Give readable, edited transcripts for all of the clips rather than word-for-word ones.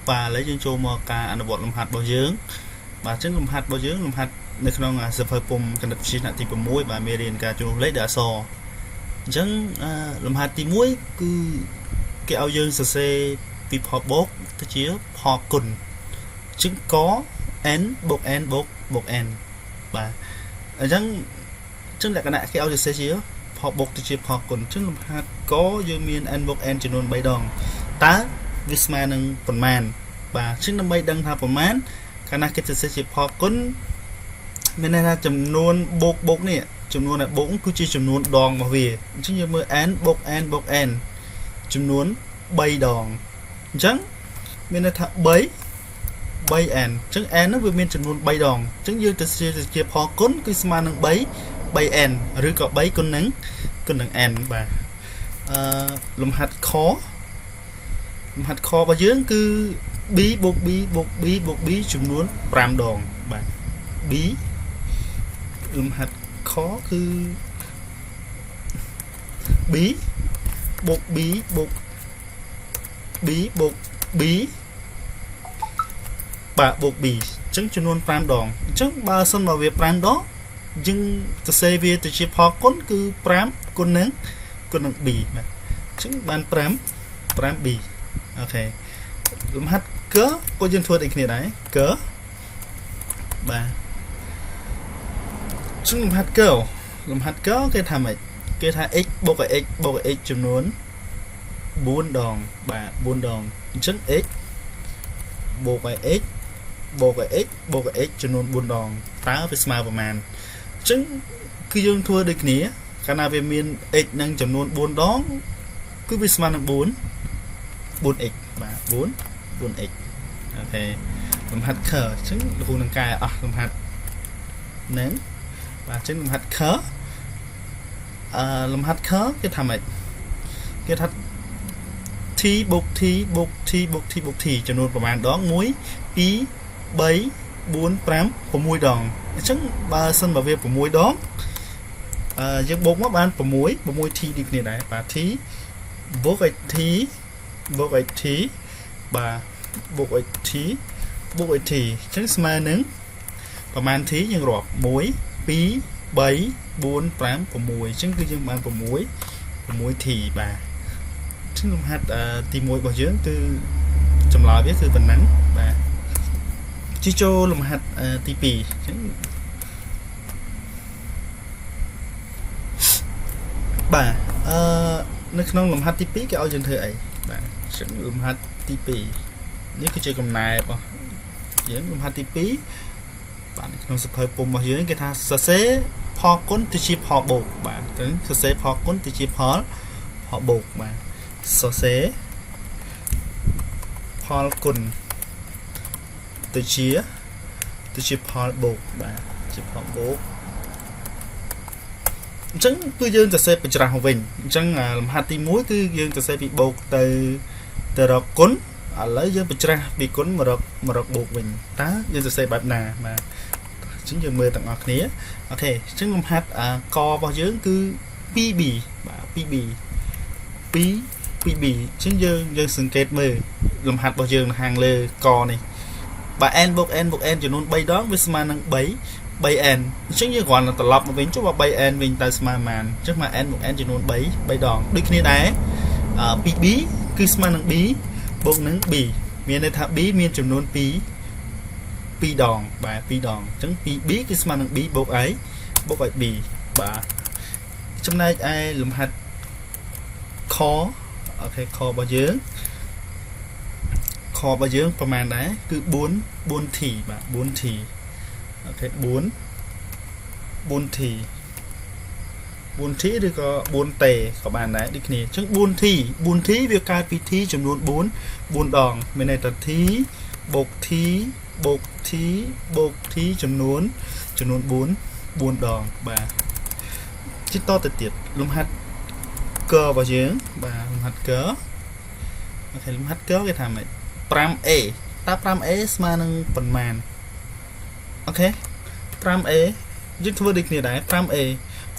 បាទឥឡូវយើងចូលមកការអនុវត្តលំហាត់របស់យើងបាទអញ្ចឹងលំហាត់របស់យើងលំហាត់នៅក្នុងសៀវភៅពុម្ពគណិតវិទ្យាថ្នាក់ទី6បាទមេរៀនការជំនួសលេខដោយអក្សរអញ្ចឹងលំហាត់ទី1គឺគេឲ្យយើងសរសេរពីផលបូកទៅជាផលគុណអញ្ចឹងក n បូក n បូកបូក n បាទអញ្ចឹងលក្ខណៈគេឲ្យសរសេរជាផលបូកទៅជាផលគុណអញ្ចឹងលំហាត់កយើងមាន n បូក n ចំនួន3ដងតើវាស្មើនឹងប៉ុន្មានបាទអញ្ចឹងដើម្បីដឹងថាប៉ុន្មានកាលណាគេសរសេរជាផលគុណមានន័យថាចំនួនបូកបូកនេះចំនួនដែលបូកគឺជាចំនួនដងរបស់វាអញ្ចឹងយើងមើល n បូក n បូក n ចំនួន3ដងអញ្ចឹងមានន័យថា3 3n អញ្ចឹង n នោះវាមានចំនួន3ដងអញ្ចឹងយើងទៅជាផលគុណគឺស្មើនឹង3 3n ឬក៏3គុណនឹងn បាទអឺលំហាត់ខលំហាត់ខរបស់យើងគឺ b បូក b បូក b បូក b ចំនួន5ដងបាទ b លំហាត់ខគឺ b បូក b បូក b បូក b បាទបូក b អញ្ចឹងចំនួន5ដងអញ្ចឹងបើសិនមកវា5ដងយើងសរសេរវាទៅជាផលគុណគឺ5គុណនឹងb បាទអញ្ចឹងបាន5 5b OK លំហាត់កក៏យើងធ្វើដូចគ្នាដែរកបាទចឹងលំហាត់កលំហាត់កគេថាម៉េចគេថា x បូកឲ្យ x បូកឲ្យ x ចំនួន4ដងបាទ4ដងអញ្ចឹង x បូកឲ្យ x បូកឲ្យ x បូកឲ្យ x ចំនួន4ដងតើវាស្មើប្រមាណអញ្ចឹងគឺយើងធ្វើដូចគ្នាកាលណាវាមាន x នឹងចំនួន4ដងគឺវាស្មើនឹង4 4x បាទ4 4x OK លំហាត់ខអញ្ចឹងលោកគ្រូនឹងកែអស់លំហាត់ហ្នឹងបាទអញ្ចឹងលំហាត់ខអឺលំហាត់ខគេថាម៉េចគេថា t បូក t បូក t បូក t បូក t ចំនួនប្រមាណដង1 2 3 4 5 6ដងអញ្ចឹងបើសិនបើវា6ដងអឺយើងបូកមកបាន6 6t ដូចគ្នាដែរបាទ t បូកឲ្យ t បូកឲ្យ t បាទបូកឲ្យ t បូកឲ្យ t អញ្ចឹងស្មើនឹងប្រមាណ t យើងរាប់1 2 3 4 5 6អញ្ចឹងគឺយើងបាន6 6t បាទអញ្ចឹងលំហាត់ទី1របស់យើងគឺចម្លើយវាគឺប៉ុណ្ណឹងបាទជីចូលលំហាត់ទី2អញ្ចឹងបាទអឺនៅក្នុងលំហាត់ទី2គេឲ្យយើងធ្វើអីបាទអញ្ចឹងលំហាត់ទី2នេះគឺជាកំណែរបស់យើងលំហាត់ទី2បាទក្នុងសៀវភៅពុម្ពរបស់យើងគេថាសរសេរផលគុណទៅជាផលបូកបាទអញ្ចឹងសរសេរផលគុណទៅជាផលផលបូកបាទសរសេរផលគុណទៅជាផលបូកបាទជាផលបូកអញ្ចឹងគឺយើងសរសេរបច្រាស់មកវិញអញ្ចឹងលំហាត់ទី1គឺយើងសរសេរពីបូកទៅរកគុណឥឡូវយើងបច្រាស់ពីគុណមករកបូកវិញតើយើងសរសេរបែបណាបាទអញ្ចឹងយើងមើលទាំងអស់គ្នាOK អញ្ចឹងលំហាត់ករបស់យើងគឺ 2b បាទ 2b 2 2b អញ្ចឹងយើងសង្កេតមើលលំហាត់របស់យើងនៅខាងលើកនេះបាទ n បូក n បូក n ចំនួន3ដងវាស្មើនឹង3 3n អញ្ចឹងយើងគ្រាន់តែត្រឡប់មកវិញចុះបើ 3n វិញតើស្មើប៉ុន្មានអញ្ចឹងមក n បូក n ចំនួន3 3ដងដូចគ្នាដែរ 2b គឺស្មើនឹង b បូកនឹង b មានន័យថា b មានចំនួន2 2ដងបាទ2ដងអញ្ចឹង 2b គឺស្មើនឹង b បូក i បូកឲ្យ b បាទចំណែកឯលំហាត់ខ OK ខរបស់យើងខរបស់យើងប្រហែលដែរគឺ4 4t បាទ 4t OK 4 4t 4t ឬក៏ 4t ក៏បានដែរដូចគ្នាអញ្ចឹង 4t 4t វាកើតពី t ចំនួន4 4ដងមានន័យថា t បូក t បូក t បូក t ចំនួន4 4ដងបាទជិះតទៅទៀតលំហាត់ករបស់យើងបាទលំហាត់ក OK លំហាត់កគេថាម៉េច 5a តើ 5a ស្មើនឹងប៉ុន្មាន OK 5a យើងធ្វើដូចគ្នាដែរ 5a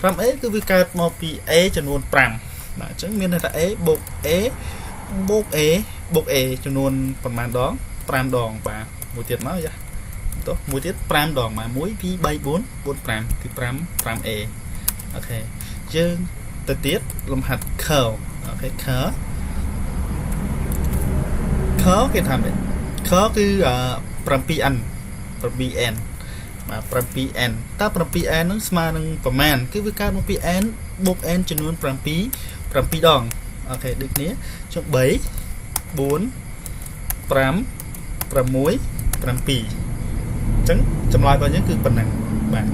5a គឺវាកើតមកពី a ចំនួន5បាទអញ្ចឹងមានន័យថា a បូក a បូក a បូក a ចំនួនប៉ុន្មានដង 5ដងបាទមួយទៀតមកយ៉ាទោះមួយទៀត5ដងបាទ1 2 3 4 4 5គឺ5 5A អូខេយើងទៅទៀតលំហាត់ curl អូខេ curl curl គេថាម៉េច curl គឺ 7n 7n បាទ 7n តើ 7n ហ្នឹងស្មើនឹងប្រមាណគឺវាកើតមកពី n បូក n ចំនួន7 7ដងអូខេដូចគ្នាចុះ3 4 5 6 7អញ្ចឹងចម្លើយរបស់យើងគឺប៉ុណ្ណឹងបាទ។